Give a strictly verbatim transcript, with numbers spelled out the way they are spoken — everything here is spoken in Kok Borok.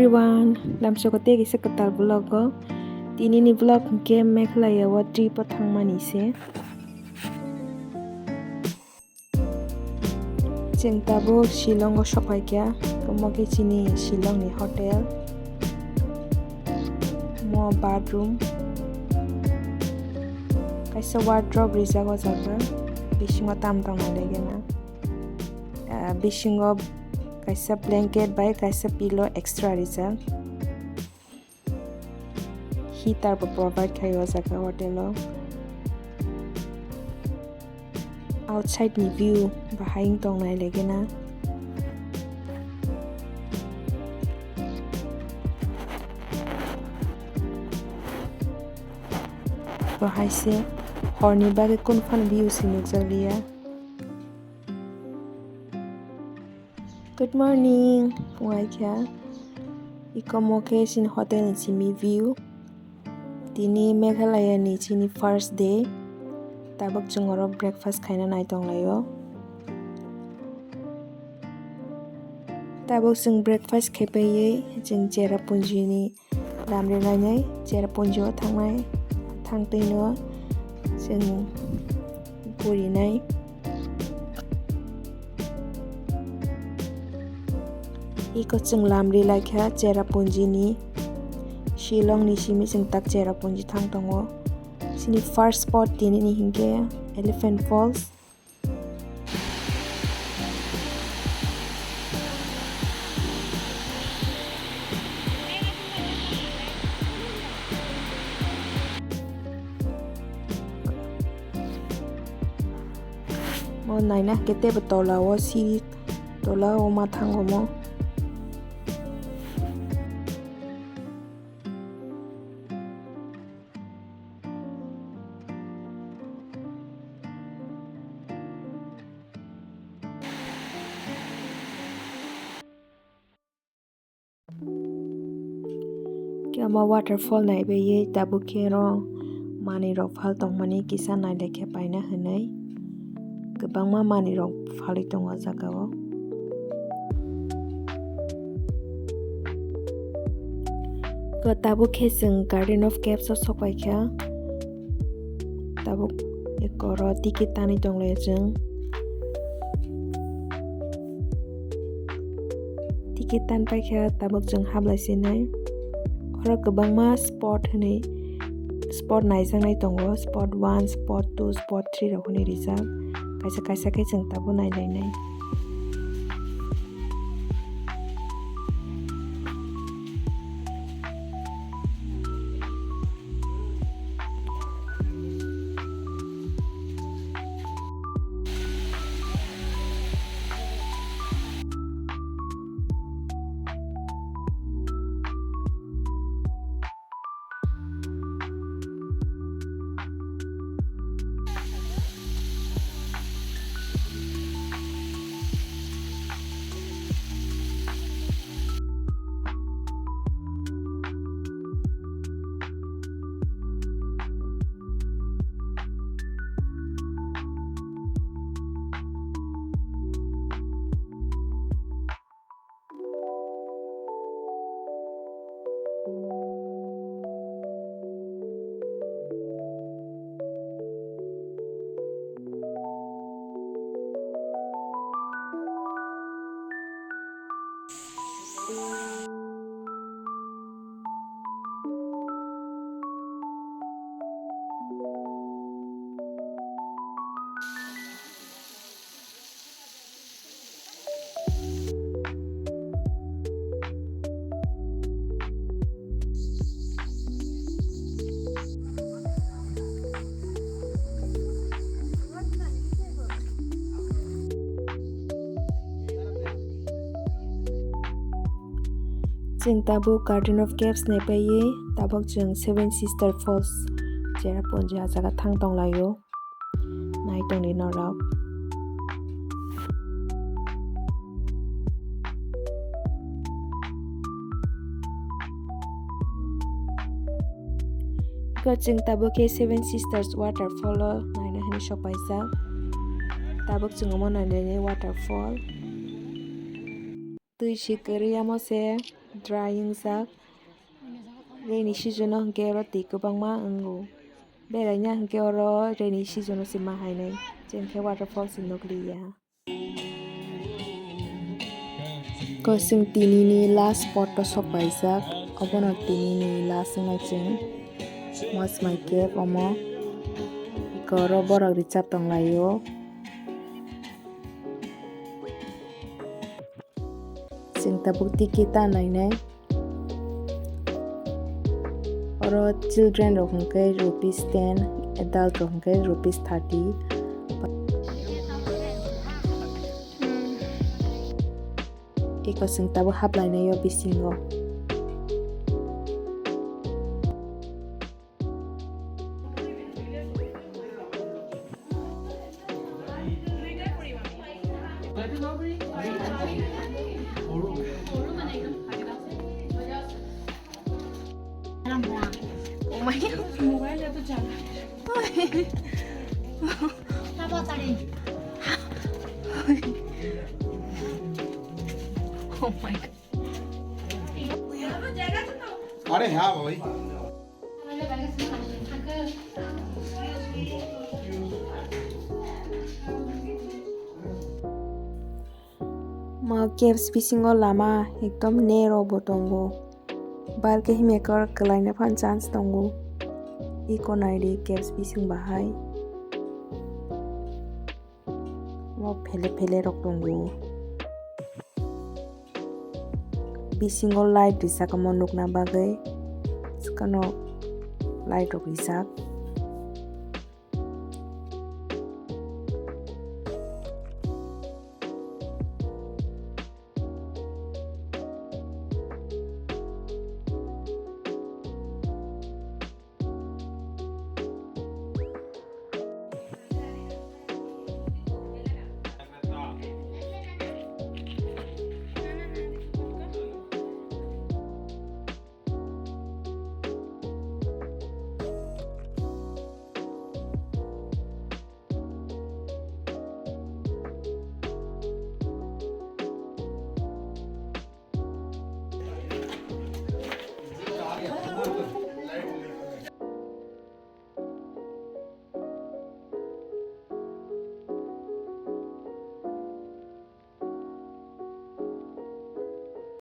Everyone, lamsoko tei kisa kwtal vlog o. Tinini vlog hwnkhe Meghalaya o trip o thangmani se. Chwng tabuk Shillong o sokphaikha, omo khe chini Shillong ni hotel. Mo bathroom. Kaisa wardrobe rijak o jaga, bisingo tam tong nai laikheno. Ah, bisingo kaisa blanket bai kaisa pillow extra rijak. Heater bo provide khai o jaga hotel o. Outside ni view bahai wng tong nai laikheno. Bo hai se horni bagwi kunu phano view se nukjak liya. Good morning, phung ai kha. Iko mo khe chini hotel ni simi view. Tini Meghalaya ni chini first day. Tabuk chwng oro breakfast khaina nai tong lai o. Tabuk chwng breakfast khai paiwi chwng Cherrapunji ni lamri lainai, Cherrapunji o thangnai, thangtwi no chwng gurinai. Iko chwng lamri laikha Cherrapunji ni, Shillong ni simi chwng tak Cherrapunji thang tongo. Chini first spot tini ni hinkhe Elephant Falls. Mo naina khe teibo tola o siri, tola o ma thango mo. Khe omo waterfall naiwi tabuk khe oro manwi rok phal tongmani kisa nailai khe paina hinwi kwbangma manwi rok phalwi tongo o jaga o. Ko tabuk khe chwng Garden of Caves o sokpai kha. Tabuk eko oro ticket tanwi tong lai chwng. Ticket tan pai kha tabuk chwng hablai sinai. Oro kwbangma spot hinwi spot naijaknai tongo, spot one, spot two, spot three rok hinwi rijak. Kaisa kaisa khe chwng tabuk nailainai. Chwng tabuk Garden of Caves naipaiwi tabuk chwng Seven Sister Falls Cherrapunji ah jaga thang tonglaio. Nai tongdi norok. Iko chwng tabuk khe Seven Sisters Waterfall o naina hwnwi sokpaijak. Tabuk chwng omo nainani waterfall. Twi si kwrwi amo se dry wngjak. Rainy season o hwnkhe oro twi kwbangma wngo. Beraina hwnkhe oro rainy season o se ma hainai. Chwng khe waterfall se nukliya. Ko chwng tinini last spot o sok paijak. Obono tinini last wngnai chwng. What's my cave omo. Eko oro borok richap tonglaio. Chwng tabuk ticket ta nainai. Oro children rok hwnkhe rupees ten, adult rok hwnkhe rupees thirty. Eko chwng tabuk haplainai o bisingo. Oh my God. अरे हाँ भाई। Ma caves bisingo lama ekdom narrow bo tongo. Bar khe himya kwrwk kwlaina phan chance tongo. Eko naidi caves bising bahai. Mo phele phele rok tongo. Bisingo light rijak omo nukna bagwi. Swkano light rok rijak.